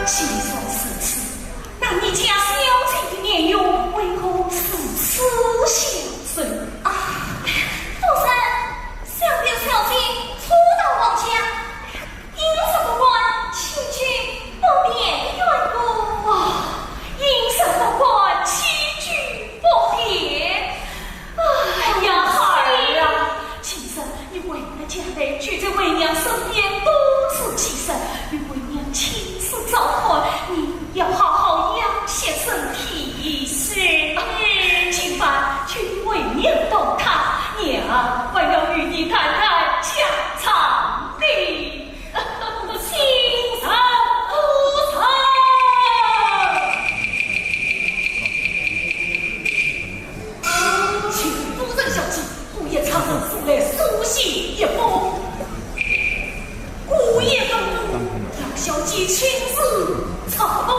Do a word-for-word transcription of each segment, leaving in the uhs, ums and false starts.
既然如此，那你家小姐的面容为何如此消瘦啊？夫人，想必小姐初到王家，饮食不惯，起居不便的缘故。哦，饮食不惯，起居不便。哎呀，孩儿啊，其实你为了家来，就在为娘身边多做几日，与为娘亲自照看，你要好好养息身体些。今晚就与为娘到她，娘还要与你谈谈家常的。 请上，请上。请夫人小姐，姑爷差人送来书信一封，姑爷吩咐，让小姐亲自查看。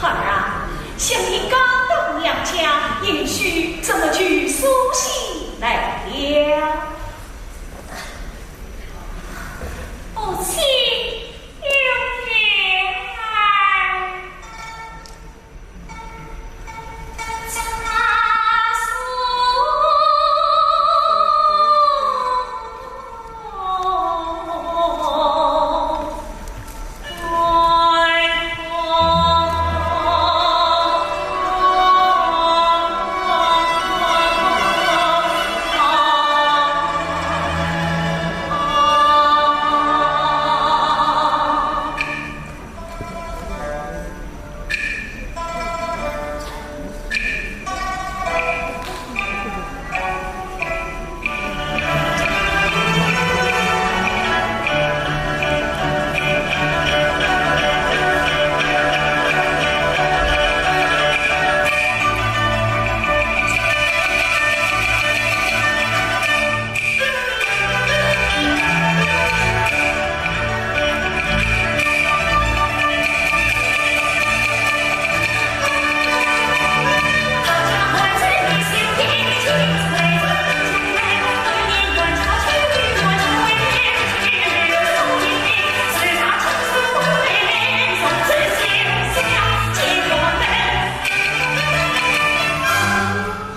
孩儿啊，想你刚到娘家，贤婿怎么就书信来了？母亲，有言。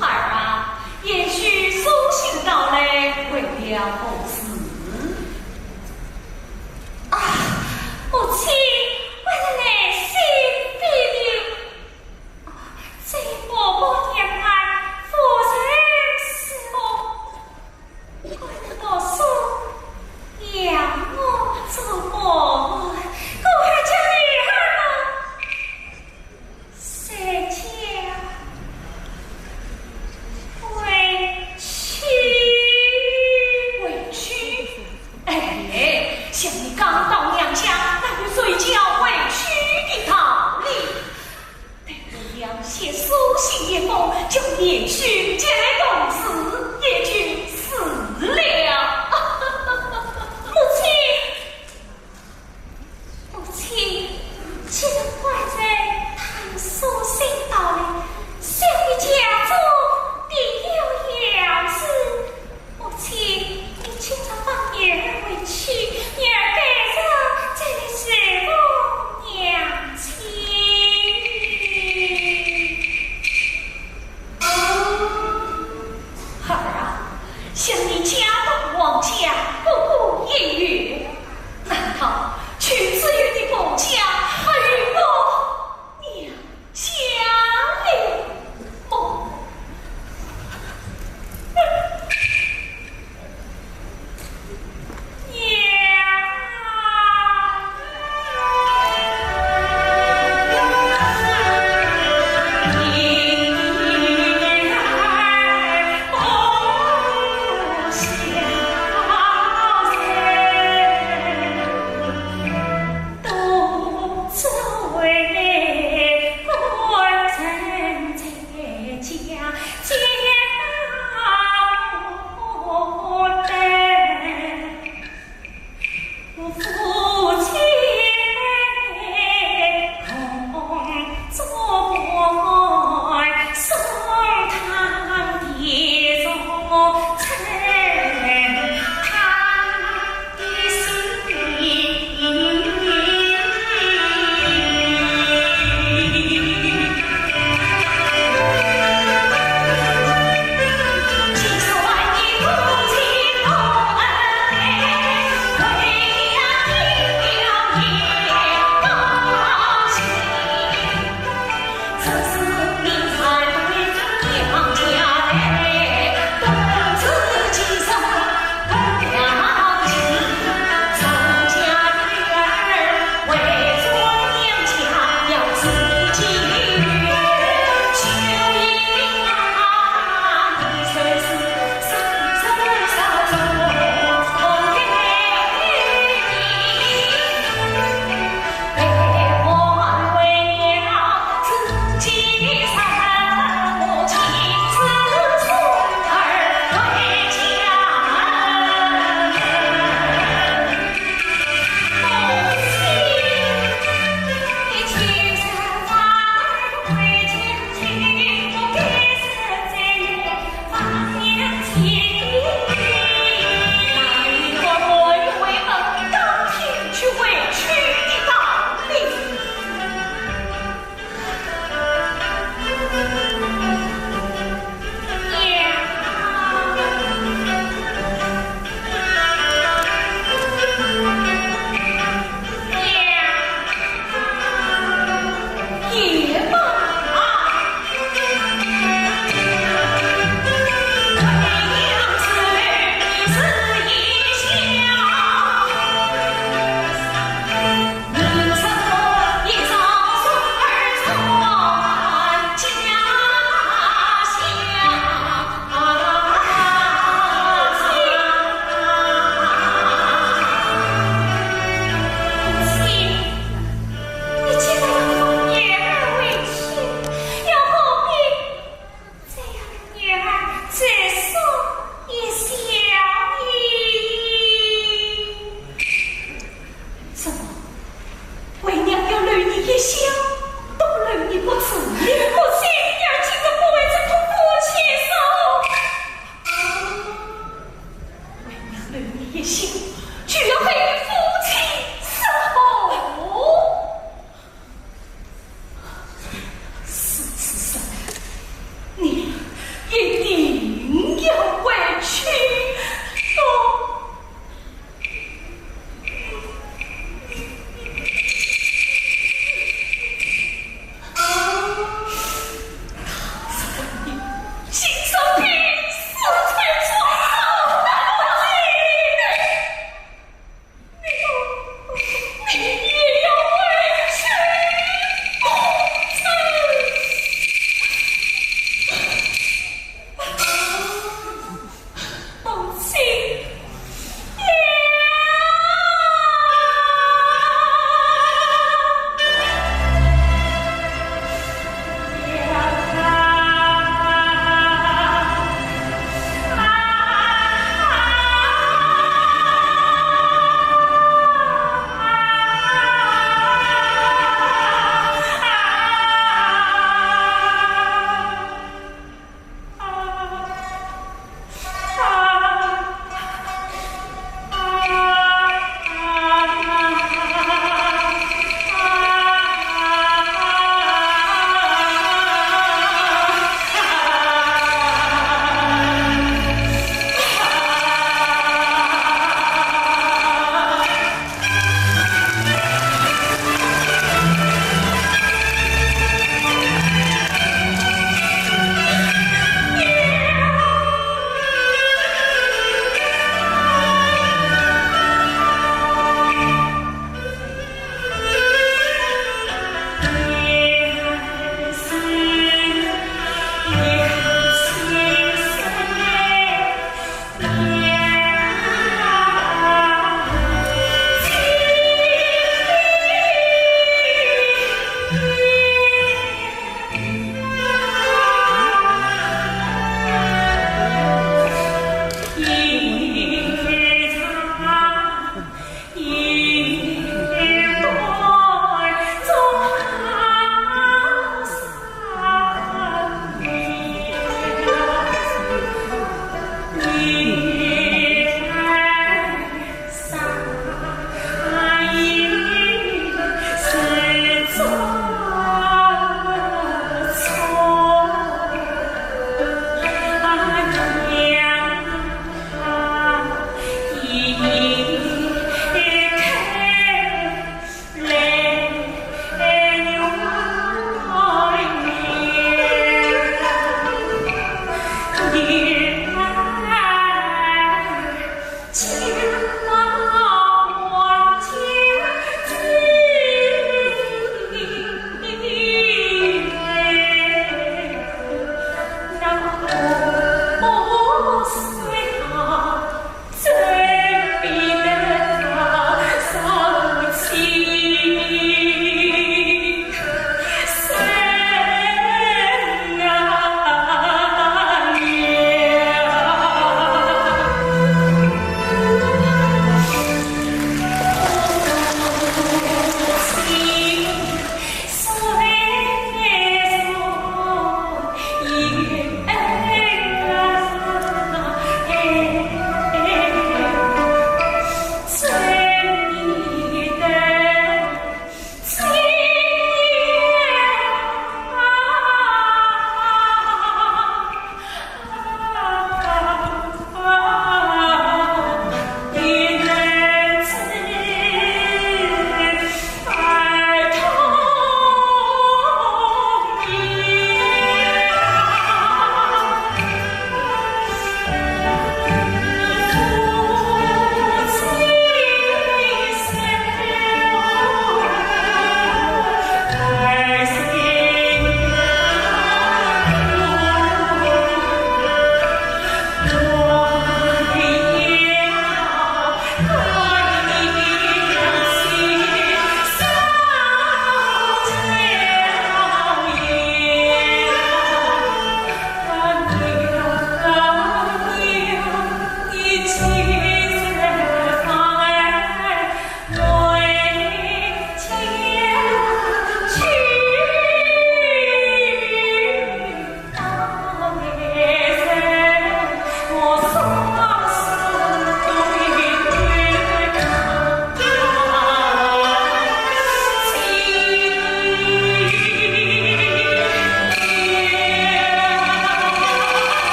孩儿啊，贤婿书信到来，为了何事？啊，母亲，为了来信禀明。啊，这一封娘啊，夫人是我 我读书，养我做官，我还叫你儿子，谁家委屈？委屈？哎，想你刚到娘家，哪有谁家委屈的道理？ 待我娘写书信一封，叫贤婿前来同住，也就是了。母亲，母亲，既然官人他有书信到来，想必家中必有要事。 母亲，你今朝放女儿回去，女儿改日再来侍奉娘亲。孩儿啊，想你家到王家不过一月，难道就只有你王家还有我 娘家了么？娘。心，就要被夫妻杀害。如此说来，你一定要回去。哦，心生病，死在床上。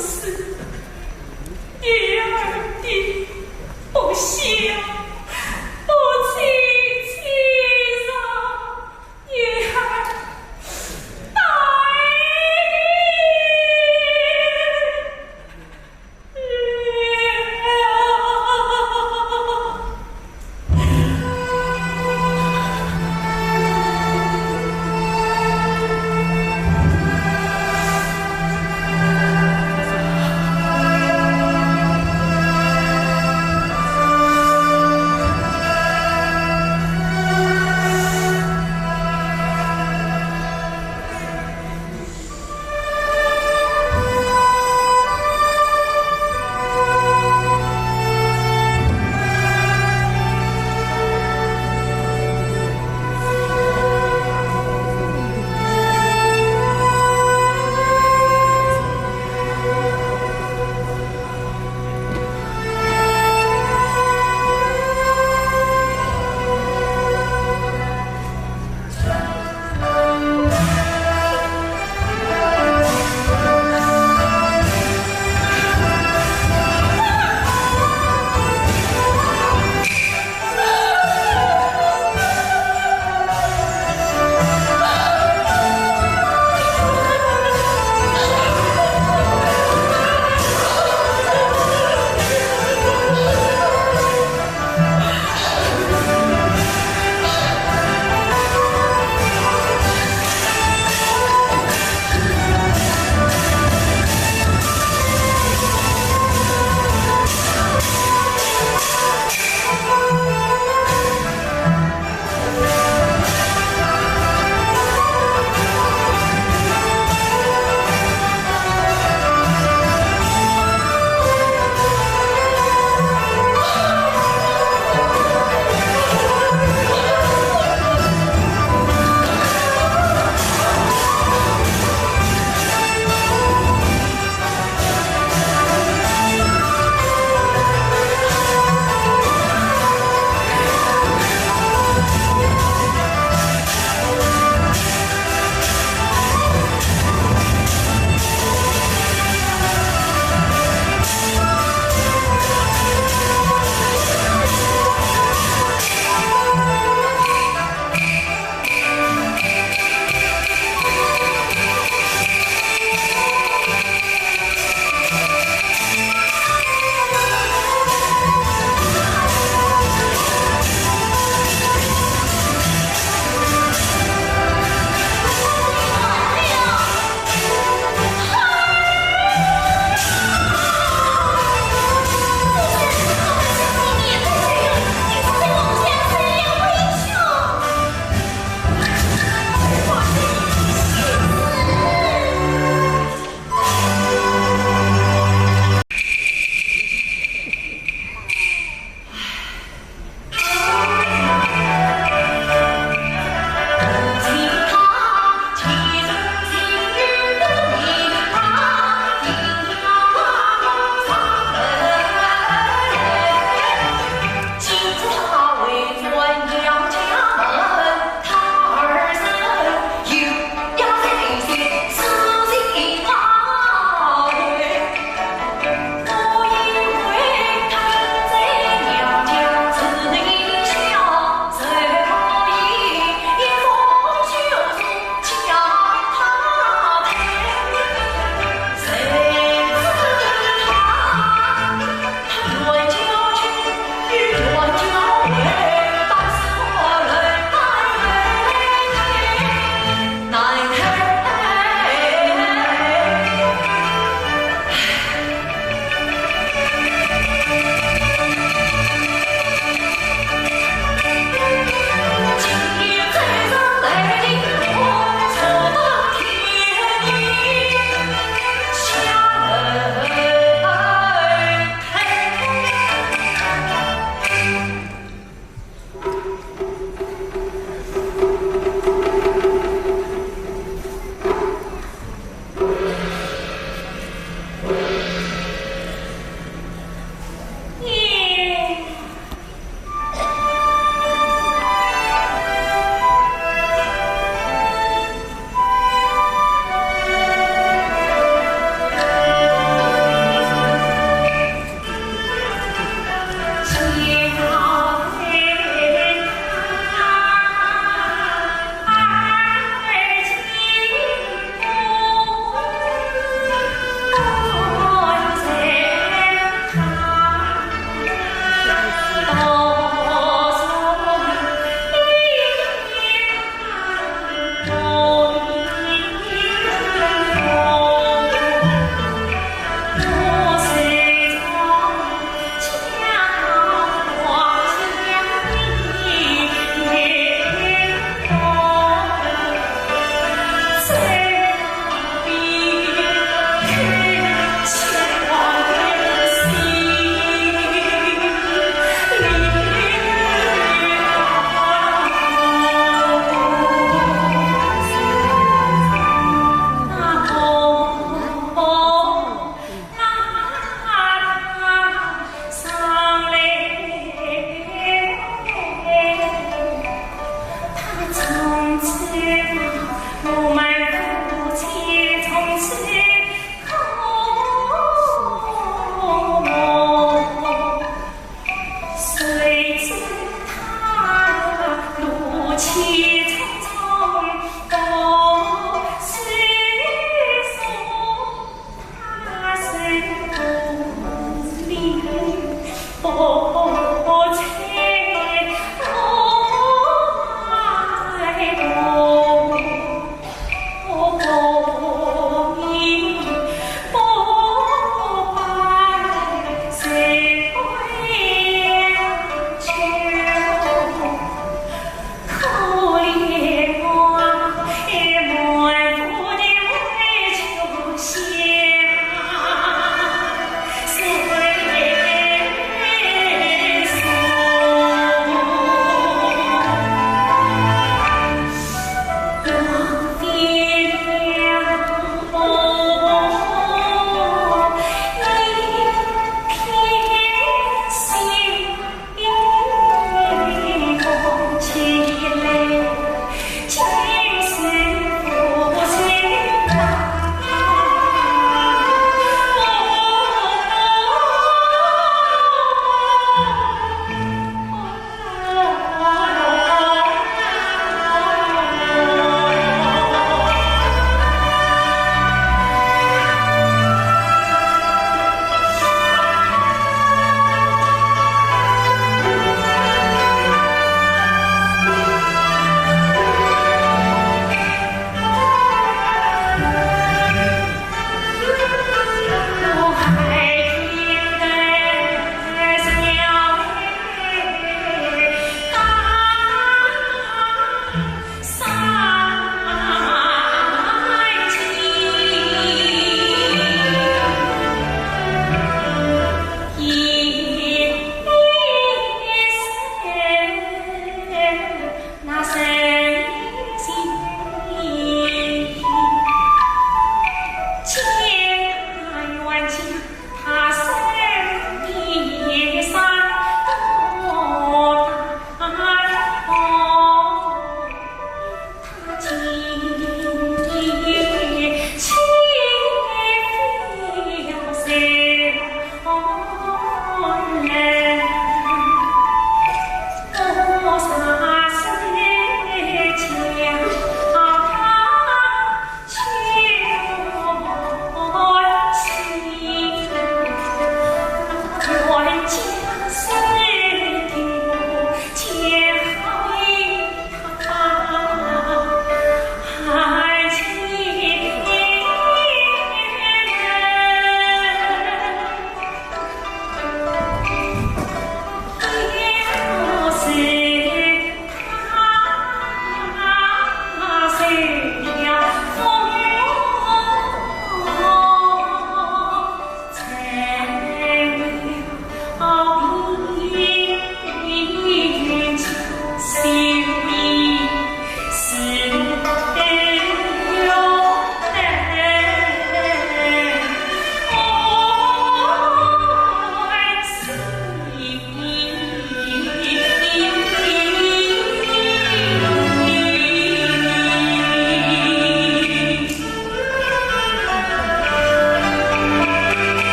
死，女儿的不孝，不亲亲热，女儿待你。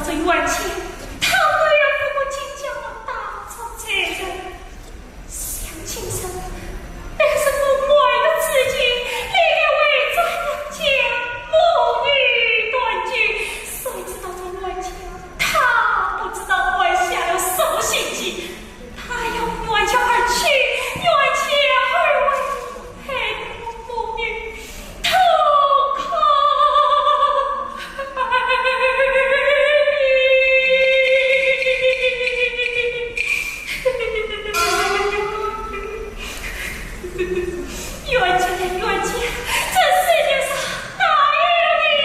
这冤情，他为父母亲将我当作罪人。想今生，但是我为了自己，宁愿为这冤家母女断绝。谁知道这冤家，他不知道犯下了什么心计。 他要冤家而去，冤家而回，害得我母女痛苦。冤家，冤家，这世界上哪有你？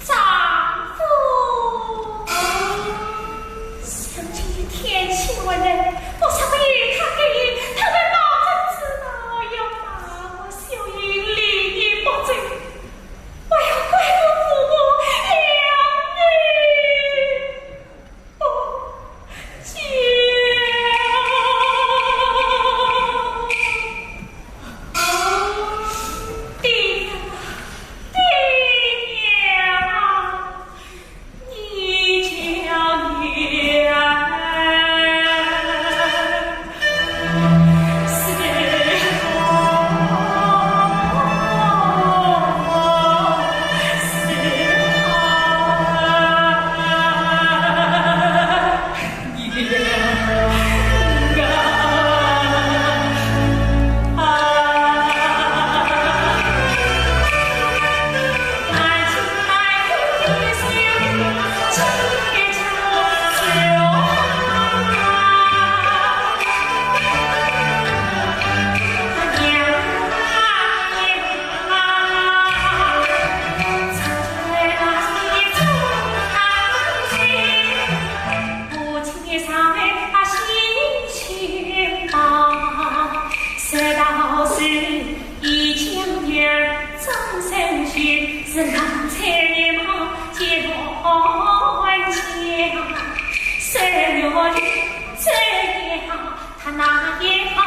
丈夫，想今天气温冷，我若不与他合衣，他会保证知道，要把我羞于离你不走，还要怪我父母两人不 他那也好，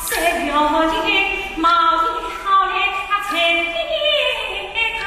手也好，貌也好嘞，啊，才也好。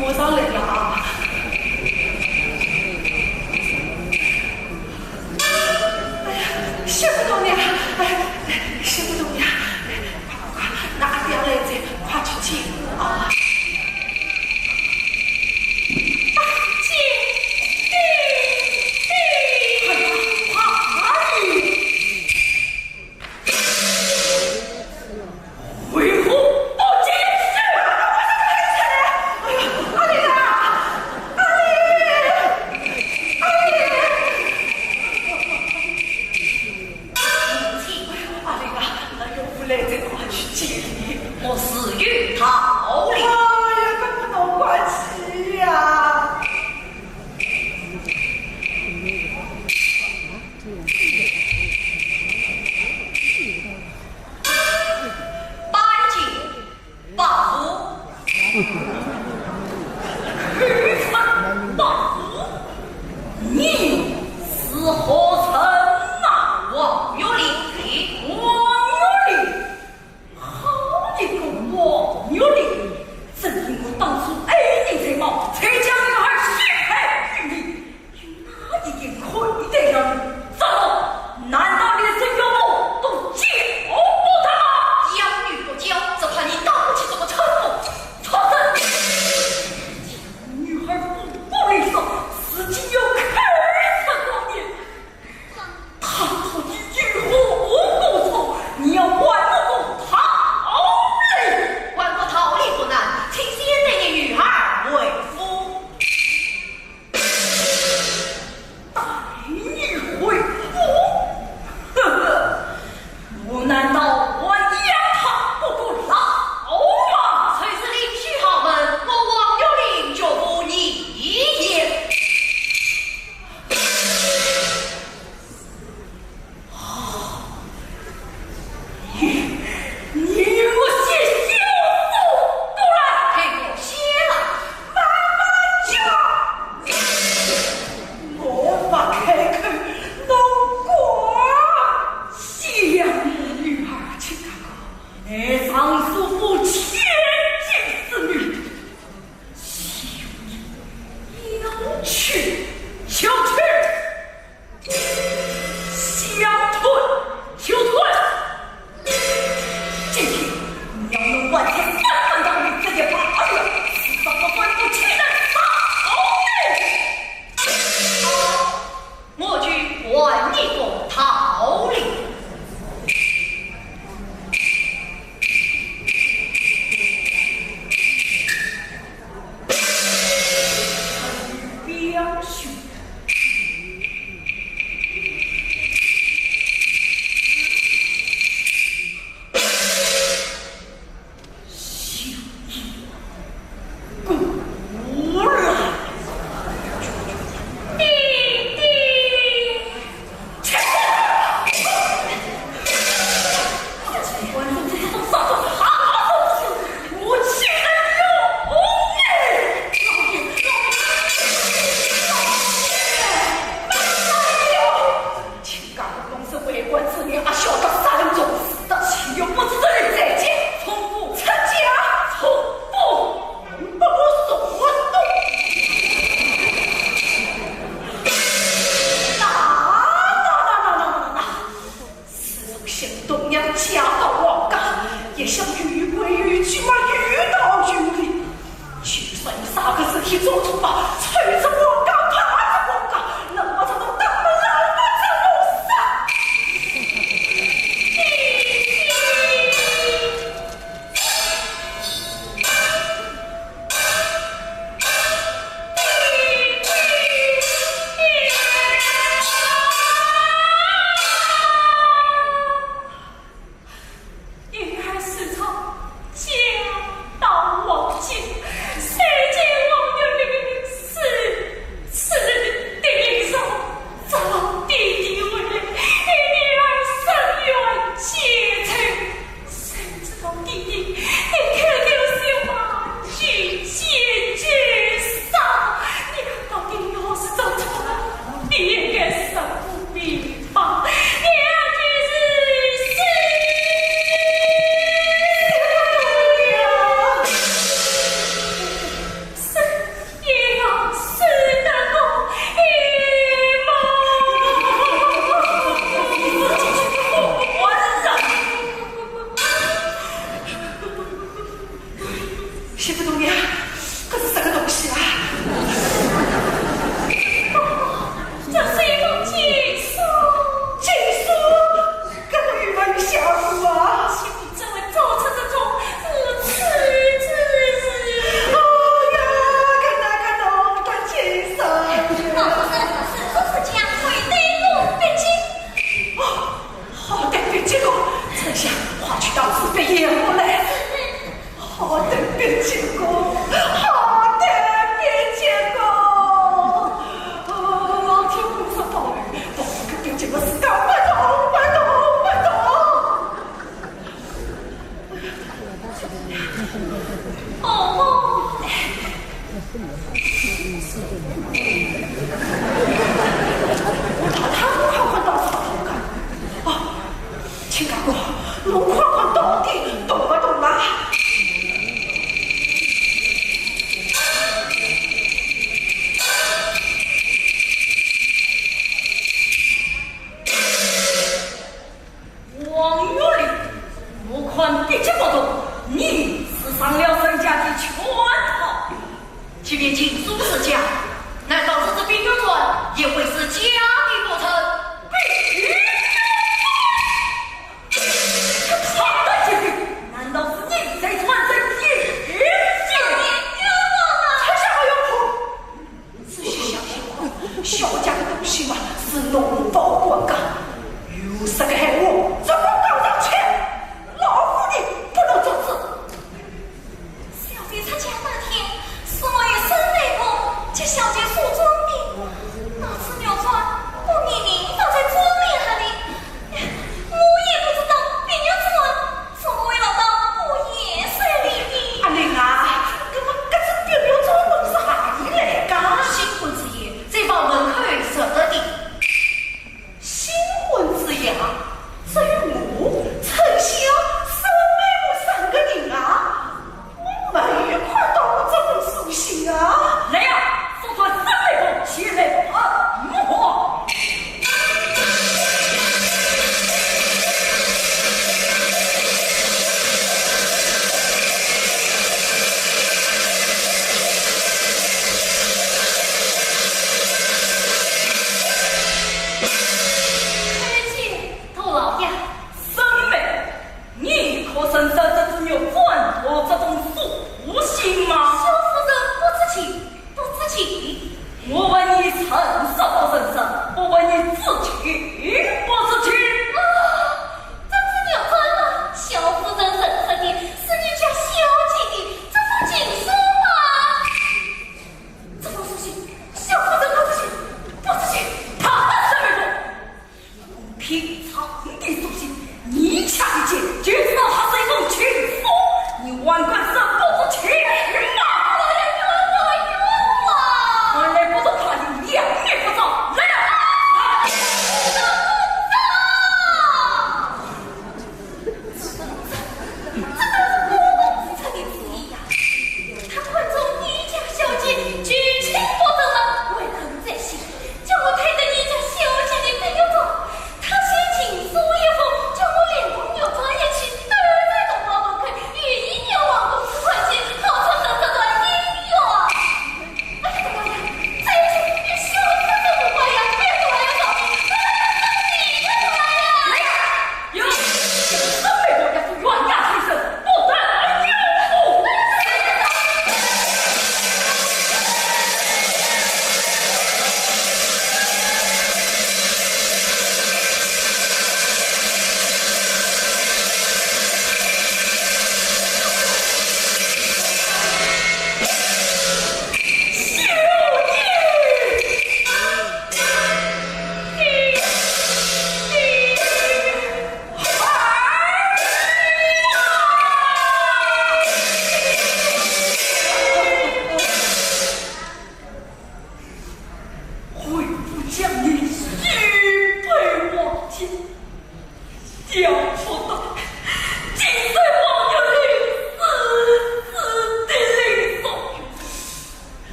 马上来了啊！哎呀，谢不动了，哎，谢不动了，快快快，那阿爹来哉，快去见啊！啊，见，见，见，快快快！ 为何不见尸？阿林啊，阿林，阿林，阿林啊，那有无来哉，快去见伊。我自有道理。哎呀，搿么侬快去呀！ 半斤八两，黑发八两，你是何人啊？王玉林，王玉林，好一个王玉林！正因我当初爱你才貌，才将女儿许配于你。 有哪一点可以对上你？怎么？难道你连这岳母都教不得吗？养女不教，只怕你当不起这个称呼。畜生！谢不动呀，这是什么东西啊？这是一封情书。情书？这个语文下书啊？请你这位做出这种无耻之事。哎呀，看呐看呐，我的情书呀！老夫人，是不是将会对我不敬？哦，好的，不敬哦，这下快去到此别言过来。 好的，毕节公，好的，毕节公。哦，老天公是保佑，保佑个毕节公是搞不懂，不懂，不懂。哦，他们还会到啥个？哦， 亲家公，侬看看到底懂不懂啦？王玉林，我看毕节不懂，你是上了人家的圈套。 即便情书是假，难道是这《碧玉簪》也会是假的不成？《碧玉簪》？这唐代之笔，难道是你在传真？《碧玉簪》？冤枉啊！才想要冤枉！仔细想想看，小家的东西嘛，是侬保管的，有啥个闲话，直接讲上去，老夫人不能阻止。 小姐出嫁那天，所有身外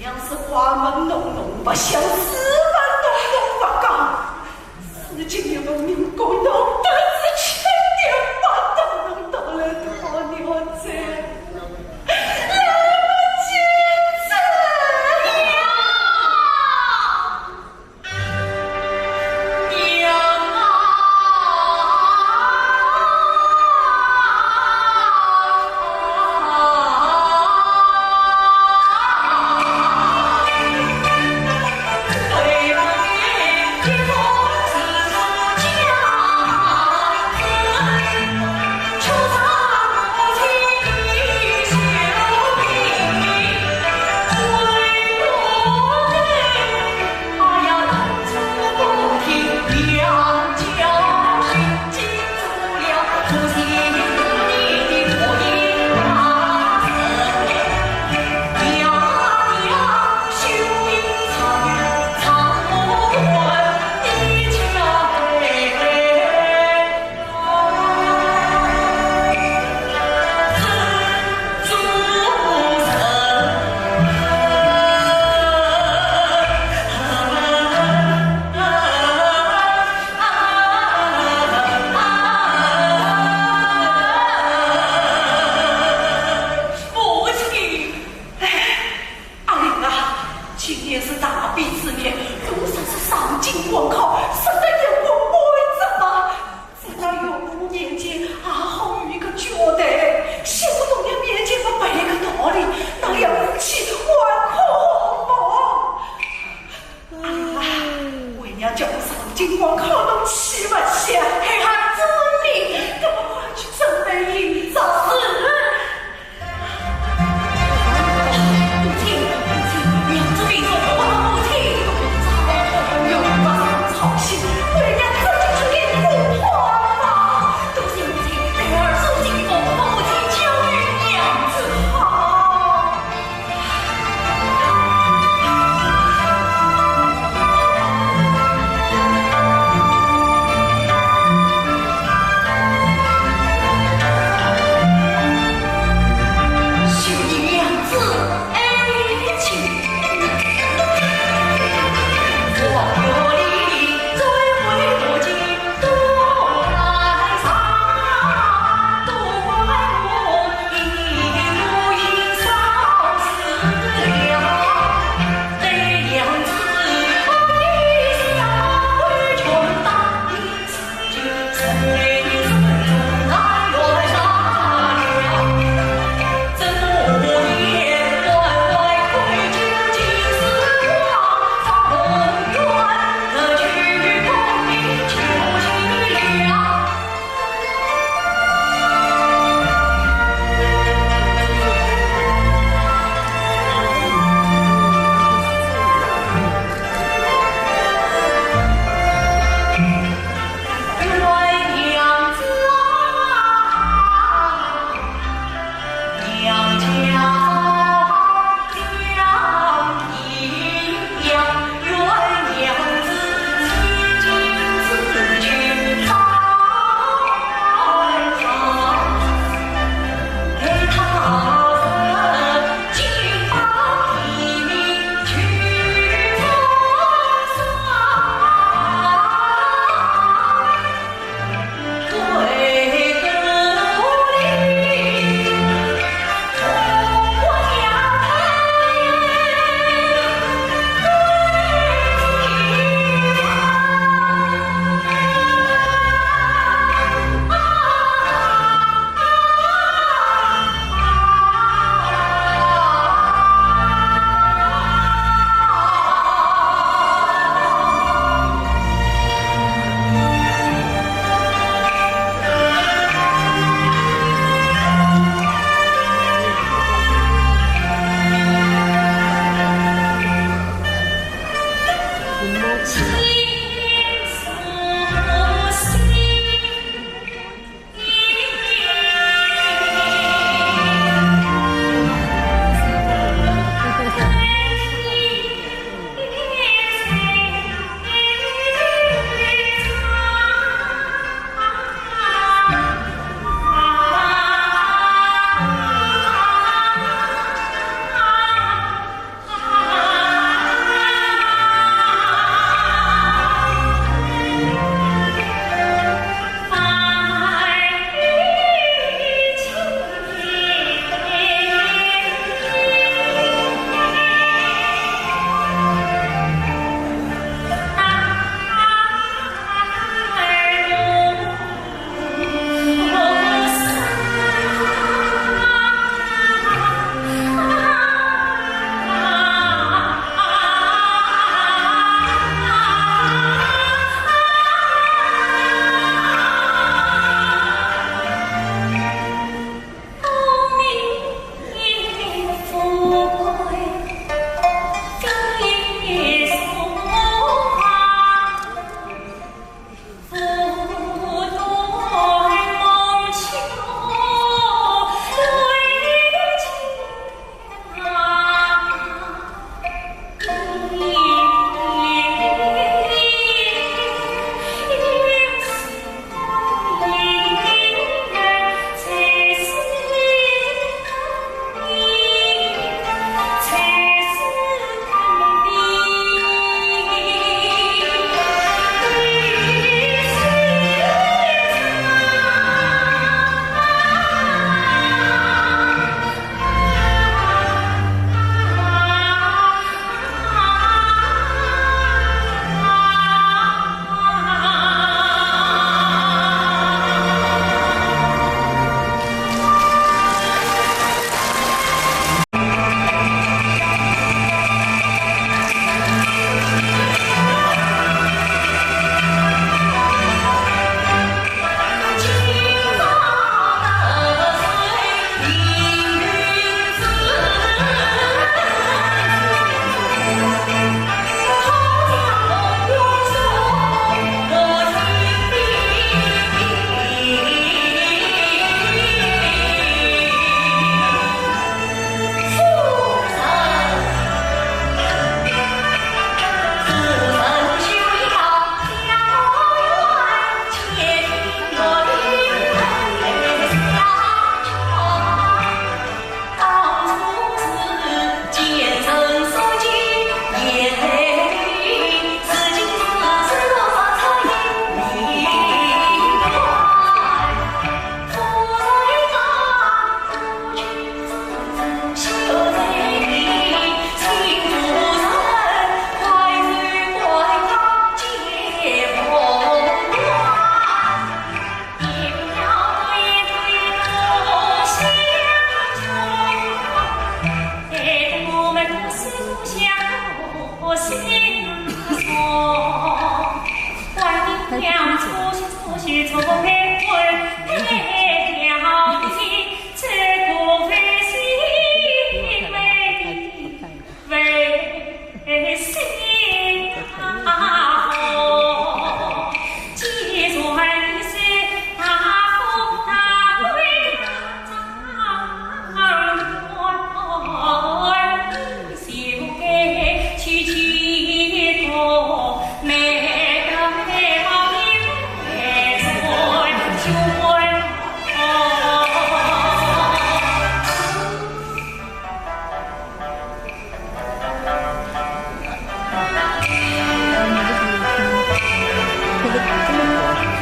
像是花蛮浓浓，白相，诗蛮浓浓，勿讲。如今有个民工弄得是千点万都弄到了大娘子，来不及哉。 母亲，哎，阿玲啊，今年是大比之年，路上是上京赶考，实在要我为怎么？ 在那岳父面前，也好有一个交代，先生同学面前不赔个道理，那样夫妻还可好？啊，为娘叫我上京赶考，侬去不下，还喊遵命，那么快去准备衣裳。 母亲，母亲，娘子病重，我和母亲有话要操心，为娘自己去给你顾好吧。多谢母亲，待儿如今我和母亲交与娘子好。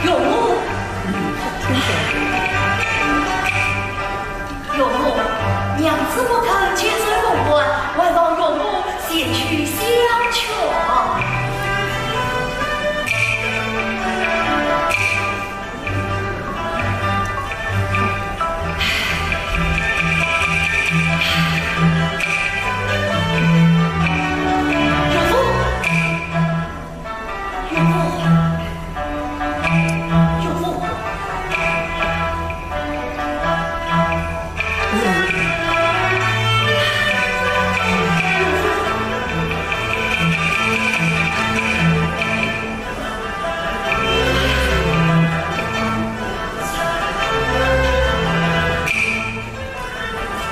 岳母，岳母，娘子不肯接受凤冠，还望岳母前去相劝。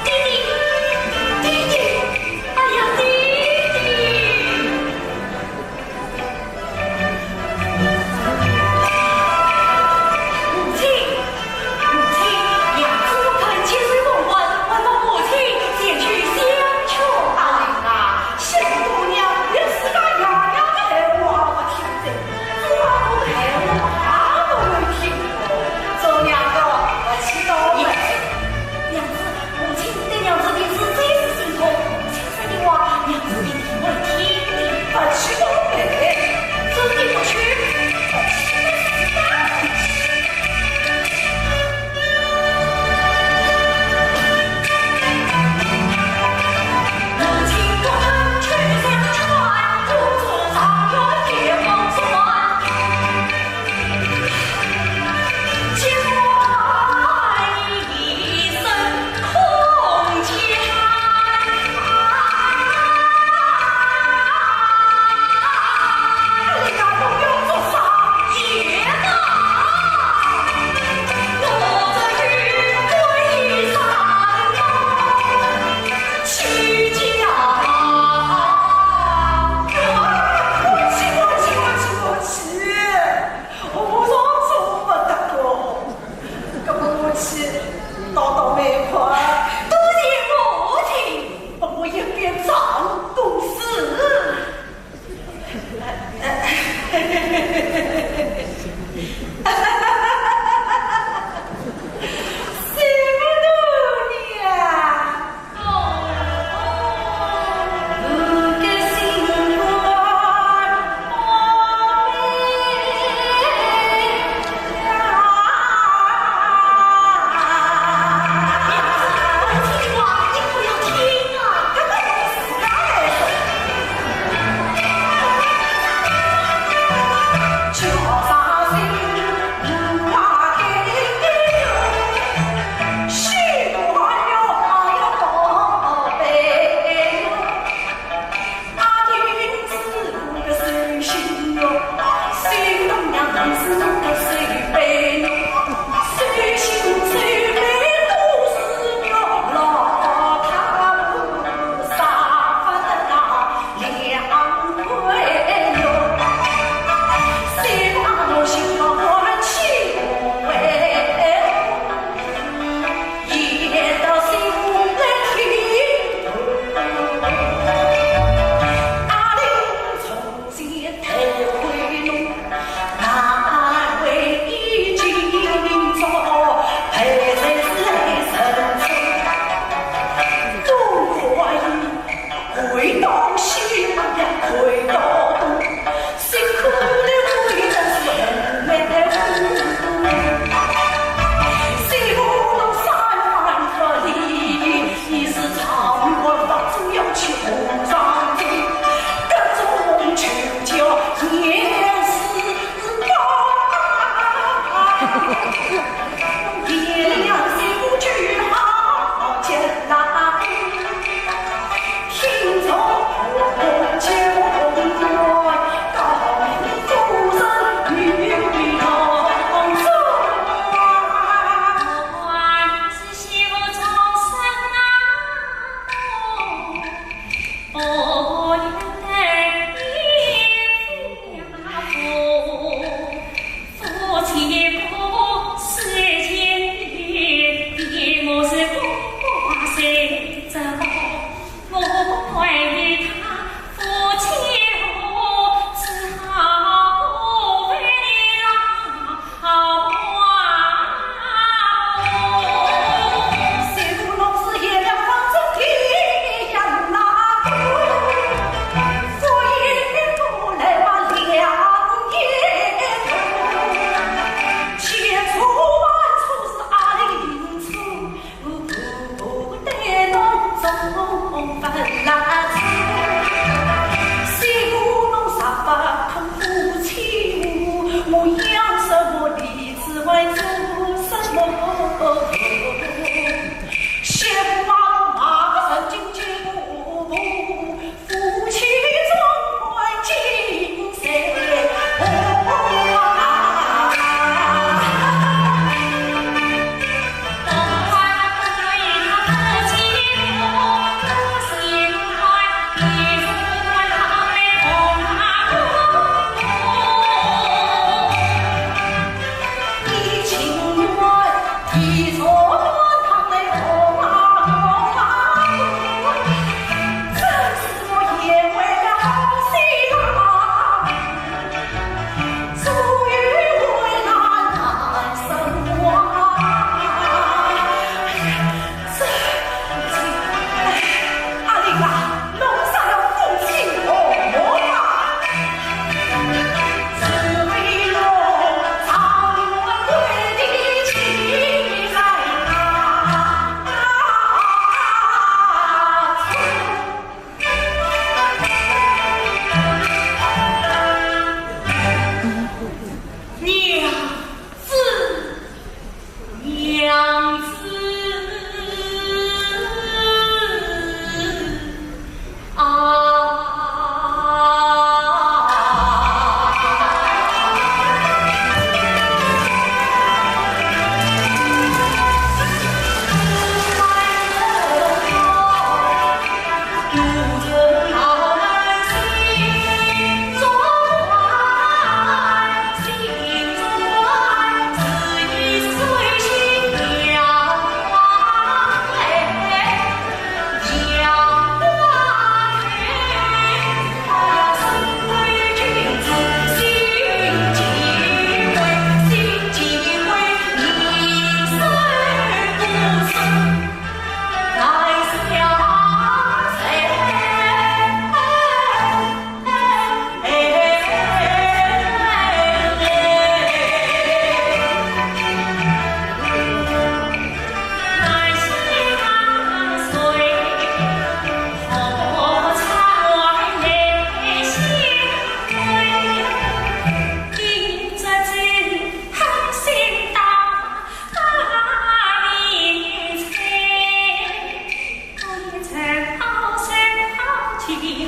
弟弟，弟弟，哎呀，弟弟！母亲，母亲，娘子不肯接受凤冠，还望母亲前去相劝。阿林啊，想姑娘也是个娘娘的闲话，不听的。 做娘的，我知道了。娘子，母亲对娘子的事最是心痛。母亲说的话，娘子一定会听的。不去都没，真的不去，不去都是大不去。 我上做不得了，搿么我去倒倒霉快，多谢母亲，帮我一边唱公事。什么东西啊？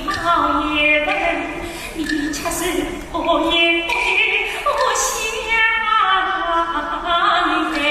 好也问，你却是我也不不想的。